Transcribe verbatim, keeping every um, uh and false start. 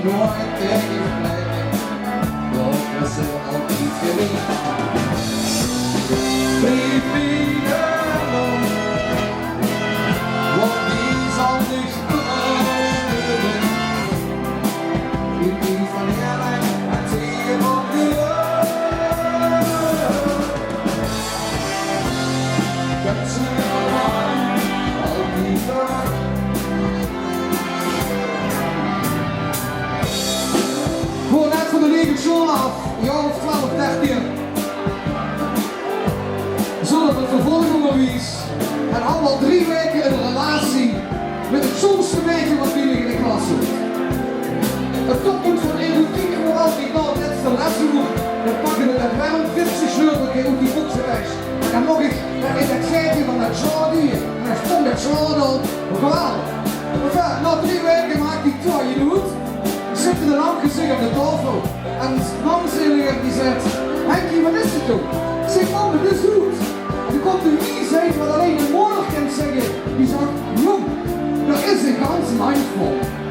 Nooit tegengepleit, dat is er altied gewees. Blief bie de man, want die zal dich kómme. In die van heerlijk en zeer van geluk. Gewoon net van de lege sjool aaf, jaor of twelf, dertien. Zoeë dat 't vervolg óngerwies. En haw al drie waeke 'n relatie mit 't sjoonste maedje wat bie mich in de klas zoot. 't Toppunt van erotiek woor altied nao 't lètste lessoer. Dan pakke v'r 't werm fietsje sjleupelke oet die bóksetasj. En dan moch ich dao in det sjètje van det sjaal duie. En dan stóng det sjaal al. Mer waal. Enfin, nao drie waeke maakde die twieë de hoed. Ich zit mit 'n lang gezich aan de taofel. En mien zeliger die zaet: "Henkie, waat is 't, jóng?" Ich zèk: "Mam, 't is good." En dan kump de wiesheid wat allein de moder kan zègke. Die zaet: "Jóng, dao is 'n ganse handjvol."